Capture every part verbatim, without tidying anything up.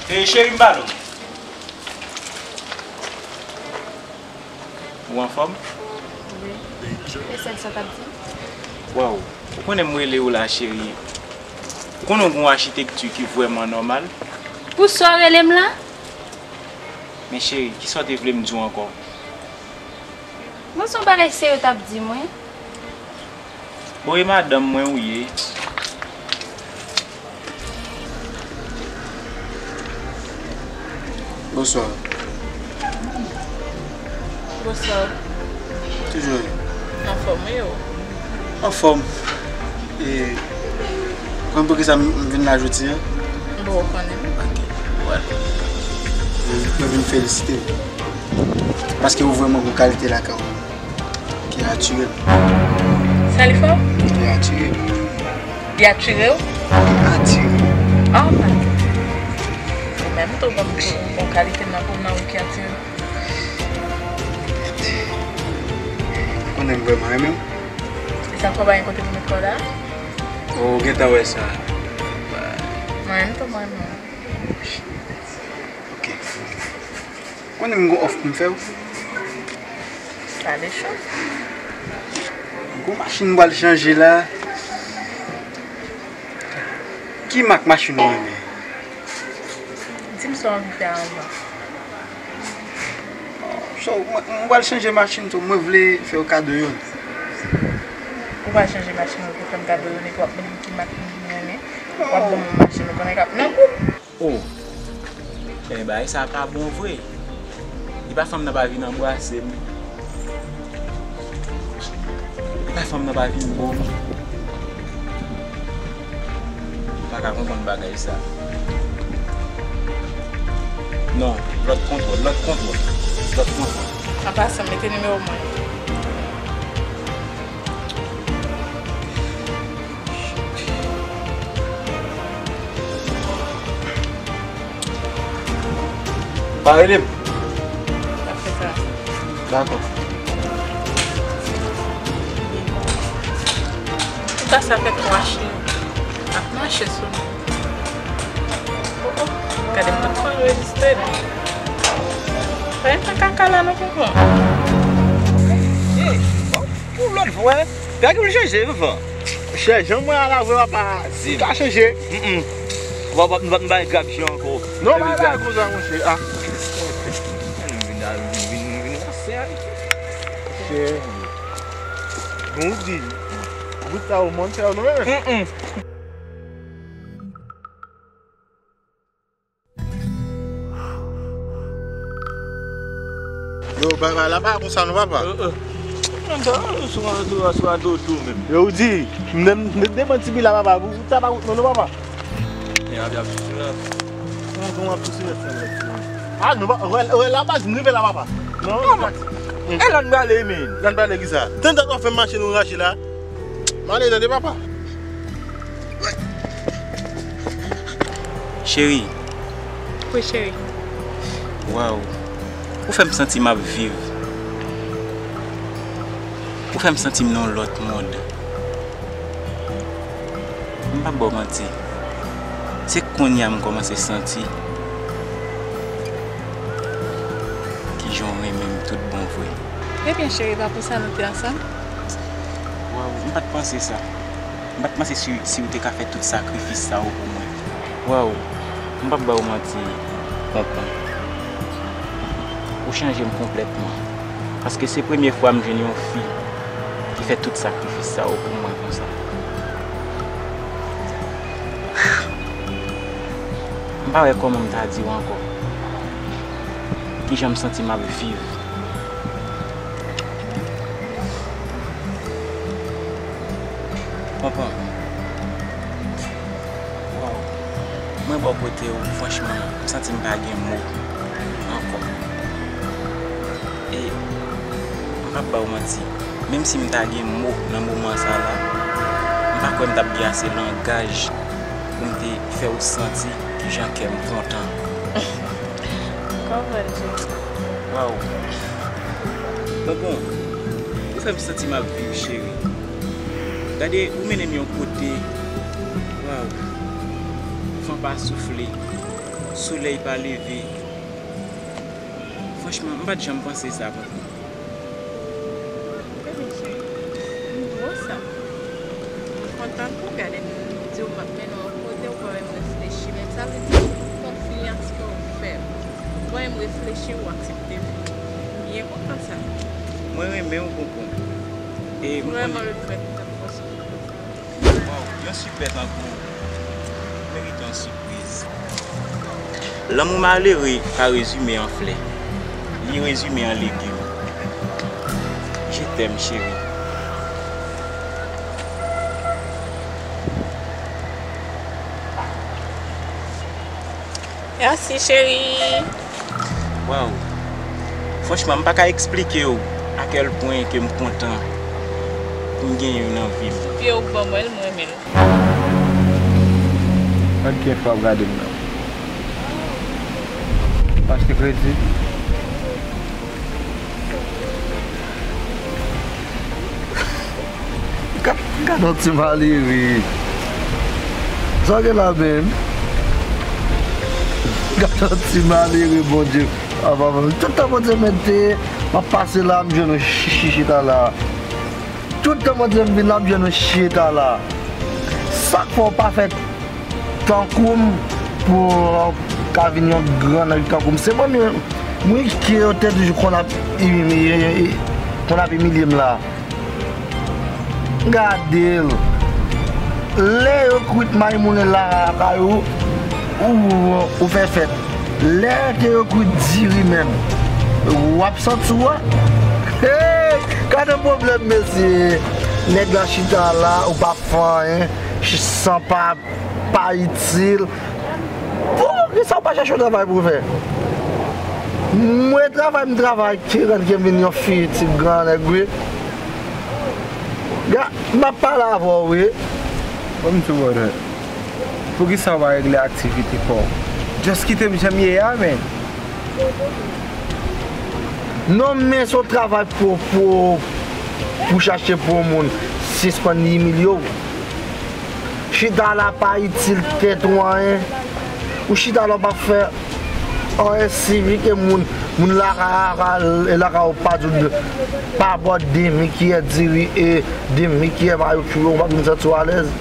Ey, cheri, m pale w. Ou anfòm? Wi. E sèl sa w t ap di? Waw, ou konnen m rele w la, cheri. Ou konnen w gen yon achitekti ki vrèman nòmal? Pou sa w rele m la? Men cheri, kisa w te vle m di w ankò? Bon, se yon bagay serye w t ap di mwen. Bon, e madanm mwen ou ye? Bonswa. Bonswa. Toujou. Anfòm, wi, ou? Anfòm. E, ou konn poukisa m, m vin la jodi a? Bon, ou konnen. Ok, wè. Mwen, mwen vin felisite w. Paske ou vrèman gon kalite lakay ou ki atire m. Sa li fè w? Ki atire m. Li atire w? Atire. Oh, pardon. Ou menm tou, bon, bon kalite nan pou nan ou ki atire w. Ou konnen m vrèman renmen w. E sa k fè w pa gen kote pou met kò w la? Ou gentan wè sa. Mwen menm tou, mwen renmen w. Ok. Ou konnen m gon òf pou m fè w. Pale cho. Gon machin m pral chanje la. Ki mak machin ou renmen? Di m sa w anvi fè anvan. So, mwen, mwen pral chanje machin tou, mwen vle fè w kado youn. Ou pral chanje machin, ou vle fè m kado youn, epi w ap mande m ki mak m renmen. W ap ban m yon machin, ou konnen k ap nan kou. Oh! Ebyen, bagay sa a pa bon vre. E pa fanm nan pa vin anbrase m. E pa fanm nan pa vin bo m. M pa ka konprann bagay sa. Non, lòt kontwòl, lòt kontwòl, lòt kontwòl. An pasan, mete nimewo mwen. Pa rele m. Pa fè sa. Dakò. Tout sa fè twa chen ap mache sou nou. Oh, oh. Gade m tout fè anrejistre non. Fè yon kaka la nou konprann. Ey, bon. Pou lòt vwa, gade w chanje, fanfan. Chè, jan mwen a la vre, papa, di m. Ou ka chanje. Mm, mm. Ou pa, ou pa, ou pa bay grab jan ankò. Non, pa bay konsa, monchè. Ah. Vin, vin, vin, vin, vin, vin, chè. Bon, ou di, bout sa ou mòn fè ou non, men. Mm, mm. Yo, papa, la pa konsa non, papa. Euh, euh. Mwen sa, sou, sou, sou, sou a dodo menm. Yo, ou di, m, m, m demanti bi la, papa. Ou, ou ta pa wout non, non, papa. E, ap, ap sou silans. Mwen, mwen ap sou silans, silans, silans. Ah, non, pa, wè, wè, la baz, m rive la, papa. Non, non, non. E lè n prale, men. Lè n prale, kisa? Tann, tann, w ap fè m mache nou rache la. M ale tande papa. Cheri. Wi, cheri. Waw. Ou fè m santi m ap viv. Ou fè m santi m nan yon lòt mond. M p ap ba w manti. Se kounye a m kòmanse santi kijan w renmen m tout bon vre. Ebyen, cheri, pa pou sa nou te ansanm? Waw, m pa t panse sa. M pa t panse si, si w te ka fè tout sakrifis sa yo pou mwen. Waw, m p ap ba w manti, Ponpon. Ou chanje m konplètman. Paske se premye fwa m jwenn yon fi ki fè tout sakrifis sa yo pou mwen konsa. M pa wè kòman m ta di w ankò kijan m santi m ap viv. Ponpon. Waw. Mwen bò kote w, franchman, m santi m pa gen mo ankò. E m p ap ba w manti, menm si m ta gen mo nan moman sa la, m pa kwè m t ap gen ase langaj pou m te fè w santi kijan kè m kontan. Kòman, Jay? Waw. Ponpon, ou fè m santi m ap viv, cheri. Gade, ou mennen m yon kote. Waw. Van pa soufle. Solèy pa leve. Franchman, m pa t janm panse sa, papa. Bebe cheri, m gwo sa. M kontan pou w gade m, m di w m ap mennen w yon kote, ou pa menm reflechi. Men sa vle di, se yon konfyans ke w fè m. Ou pa menm reflechi, ou aksepte m. M byen kontan sa. Mwen renmen w, Poupou. E m konnen. Vrèman, le frè ki t ap fòse w. Waw, yon sipè tankou w merite yon sipriz. Lanmou malere pa rezime an flè, li rezime an legim. Je t'aime, chérie. Mèsi, cheri. Waw. Franchman, m pa ka eksplike w a kèl pwen ke m kontan pou m gen youn nan vi m. Pye w ban mwen l, m renmen l. Gad kijan frè ap gade m nan. Ou pa achte kredi? Gad, gad yon ti malere. Sa w gen la menm? Gad yon ti malere, Bondye. Papa, papa, tout tan Bondye mete, m ap pase la, m jwenn ou chi-, chi-, chita la. Tout tan Bondye m vin la, m jwenn ou chita la. Sa k fè w pa fè tankou m pou w ka vin yon gran nèg tankou m? Se mwen menm, mwen ke yo te toujou konn ap imilye, konn ap imilye m la. Gade l. Lè yo kwit may moulen lakay ou, ou, ou fè fèt. Lè ke yo kwit diri menm, w ap santi w a. Hey! Gade pwoblèm, mesye. Nèg la chita la, ou pa fè anyen, san pa, pa itil. Poukisa w pa chèche yon travay pou w fè? Mwen travay, m travay ki rann ke m vin yon fiti gran nèg, wi. Ga, m ap pale avè w, wi. Ban m di w, brother. Poukisa w pa regle aktivite pa w? Just kite m jan m ye a, man. Non, men se yon travay pou, pou, pou chache pou yon moun sispann imilye w. Chita la pa itil tèt ou anyen. Ou chita la, w p ap fè anyen, sifi ke moun, moun lakay, lakay, lakay ou pa di w pa ba w demi kiyè diri e demi kiyè mayo, ou p ap vin santi w alèz.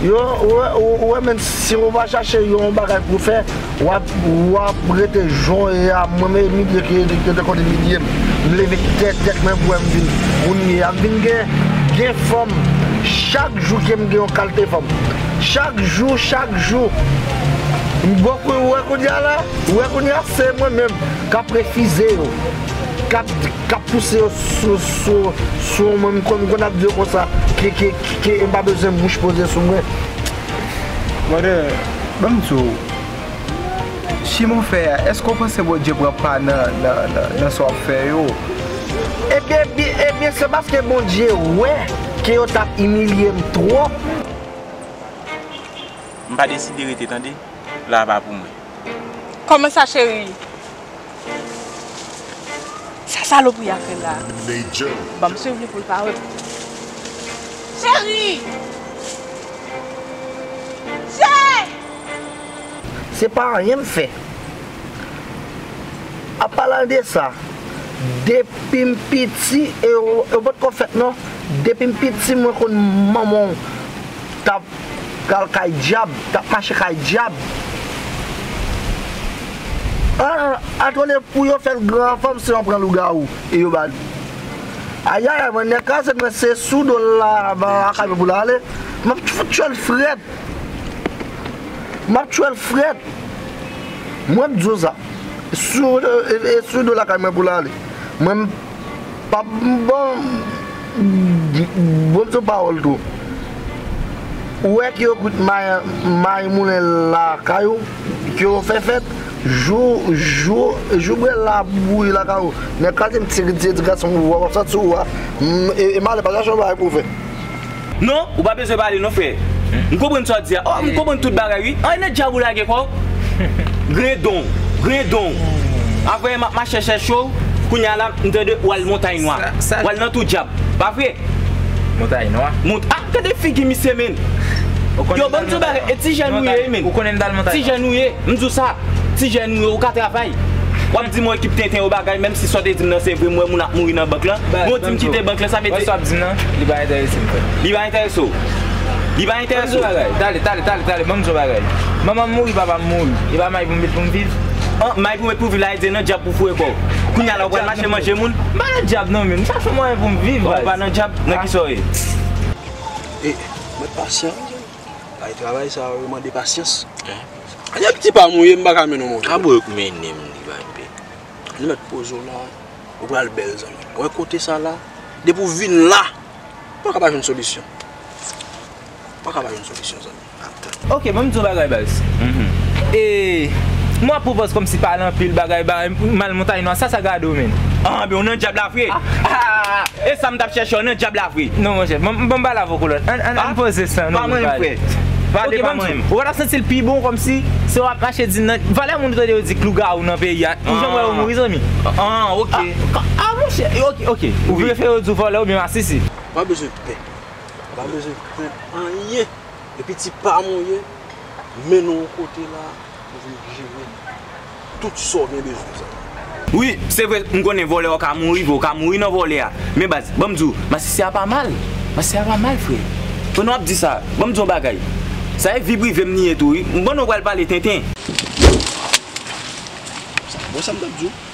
Yo, ou wè, ou, ou wè, men si ou pa chache yon bagay pou fè, w ap, w ap rete jan w ye a. Mwen menm, imilye ke, ke te konn imilye m, m leve tèt, tèt mwen pou wè m vin moun m ye a. M vin gen, gen fanm. Chak jou ke m gen yon kalite fanm. Chak jou, chak jou. M bon, ou wè kounye a la, ou wè kounye a, se mwen menm k ap refize yo. K ap, k ap pouse yo sou, sou, sou mwen, m konn, m konn ap di yo konsa, ke, ke, ke, ke m pa bezwen bouch poze sou mwen. Brother, ban m di w, chemen w fè a, èske w panse Bondye pran pa nan, nan, nan, nan sa w ap fè yo? Ebyen, bi-, ebyen, se paske Bondye wè ke yo t ap imilye m twòp. M pa deside rete, tande. La pa pou mwen. Kòman sa, cheri? Sa salopri a fè la? Ban m swiv li pou l pa wè m. Cheri! Cheri! Se pa anyen m fè. Ap pale de sa, depi m piti, e yo, yo potko fèt non. Depi m piti, mwen konn manman w t ap pral kay dyab, t ap mache kay dyab. An, atòne pou yo fè l gran anfòm, se yon pran lougawou e yo ba li. Ayayay, mwen nèg kraze, mwen se sou do l la, ba lakay mwen pou l ale. M ap fout tchwe l frèt. M ap tchwe l frèt. Mwen m di w sa. Sou, e, e, sou do lakay mwen pou l ale. Mwen m p ap, bon, bon, m di w pawòl tou. Ou wè ke yo kwit may, may moulen lakay ou, ke yo fè fèt, jou, jou, jou bwè la bouyi lakay ou. Nèg kraze m ti, ti, ti gason, w ap santi w a. M, e, e malè pa chache yon bagay pou w fè. Non, ou pa bezwen pale non, frè. M konprann sa w di a. Oh, m konprann tout bagay, wi. An, e nan dyab ou lage kò w. Grendon, grendon. Apre, m ap mache chèche w. Kounye a la, m tande w al Montay Nwa. Sa, sa. W al nan tou dyab. Pa vre? Montay Nwa. Mont-, ah, gade figi misye, menn. Yo, ban m di w bagay, e ti jèn ou ye, wi, men. Ou konnen m t al montagne. Ti jèn ou ye, m di w sa. Ti jèn ou ye, ou ka travay. W ap di m yon ekip tenten yo bagay, menm si sa w te di m nan se vre, m wè moun ap mouri nan bank lan. Bon, di m kite bank lan, sa vle di. Sa w ap di m nan, li pa enterese m, frè. Li pa enterese w. Li pa enterese w. Ban m di w bagay. Tale, tale, tale, tale, ban m di w bagay. Manman m mouri, papa m mouri. E pa may pou m met pou m viv. An, may pou met pou viv la, e di nan dyab pou foure kò w. Kounye a la, w pral mache manje moun. M pa nan dyab non, men. M chache yon mwayen pou m viv, baz. Ou pa nan dyab? Nan ki sa w ye? E, mwen pasyan, wi, zanmi. Ay, travay sa yo mande pasyans. An, yon ti pa mouye, m pa ka mennen w monte. Abo yo k mennen m, li pa enpe. Nou mèt poze w la, ou pral bèl, zanmi. Ou wè kote sa la, depi w vin la, ou pa ka pa jwenn solisyon. Ou pa ka pa jwenn solisyon, zanmi. Ok, ban m di w bagay, baz. E, mwen ap pwopòz kòmsi pale anpil bagay, bagay mal montay nwa, sa, sa gade w, men. An, ben, ou nan dyab la vre. Ah, ah, ah, ah. E sa m t ap chèche, ou nan dyab la vre. Non, monchè, ban m, ban m pale avè w, kolòn. Ann, ann, ann poze san, non, pou n pale. Pale pa mwen. Ou pa ta santi l pi bon kòmsi se w ap mache di nan valè moun tande yo di k lougawou nan peyi a. Ou janm wè yo mouri, zanmi? Ah, ok. Ah, ah, monchè, ok, ok. Ou prefere yo di w vòlè oubyen masisi? Pa bezwen pè. Pa bezwen krent anyen. Epi ti pa mouye, mennen w kote la, pou vin jere tout sa w gen bezwen sa. Wi, se vre, m konnen vòlè w ka mouri vre, w ka mouri nan vòlè a. Men baz, ban m di w, masisi a pa mal. Masisi a pa mal, frè. Pandan w ap di sa, ban m di w yon bagay. Sa e vi prive m li ye tou, wi. M konnen w pral pale tenten. Bon, sa m t ap di w.